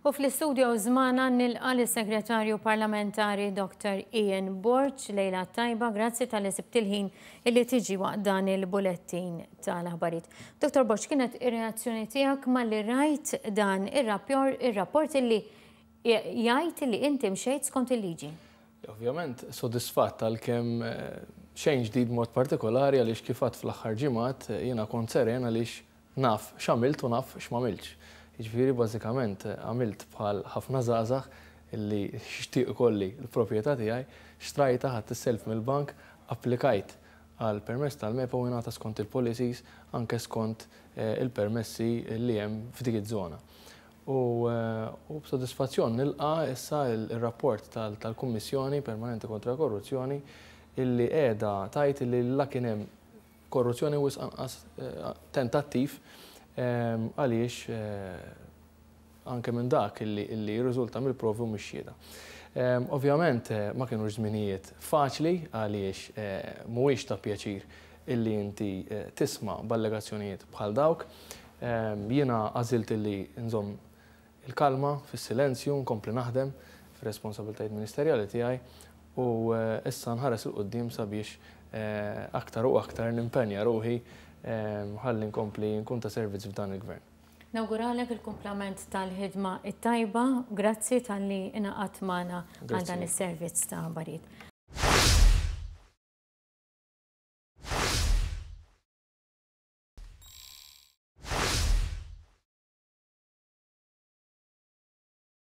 U fl-istudio magħna nilqa' lis-Segretarju Parlamentari Dr. Ian Borg. Lejla tajba, grazzi talli sibt il-ħin illi tiġi waqt dan il-bulettin tal-aħbarijiet. Dr. Borg, kienet ir-reazzjoni tiegħek malli rajt dan ir-rapport illi jgħid illi inti mxejt skont il-liġi? Ovvjament, sodisfatt, għalkemm xejn ġdid mod partikolari, għaliex kif għedt fl-aħħar ġimgħat, jiena kont seren għaliex naf x'għamilt u naf x'm'għamiltx. Jiġifieri bażikament għamilt bħal ħafna żgħażagħ illi xtieq ikolli l-proprjetà tiegħi, xtrajta, ħadt is-self mill-bank, applikajt għal permess tal-MEPA u ingħata skont il-policies, anke skont il-permessi li hemm f'dik iż-żona. U b'sodisfazzjon nilqa issa il-rapport tal-Kummissjoni Permanenti kontra Korruzzjoni illi qiegħda tgħid illi la kien hemm korruzzjoni, wisq anqas tentattiv, għaliex anke minn dak illi jirriżulta mill-provi u mix-xhieda. Ovvjament ma kienux żminijiet faċli, għaliex mhuwiex ta' pjaċir illi inti tisma' b'allegazzjonijiet bħal dawk. Jiena għażilt illi nżomm il-kalma, fis-silenzju, nkompli naħdem fir-responsabbiltajiet ministerjali tiegħi u issa nħares 'il quddiem sabiex aktar u aktar nimpenja ruħi ħalli nkompli nkun ta' servizz f'dan il-gvern. Nawguralek il-kumplament tal-ħidma it-tajba, grazzi talli ingħaqadt magħna għal dan is-servizz ta' aħbarijiet.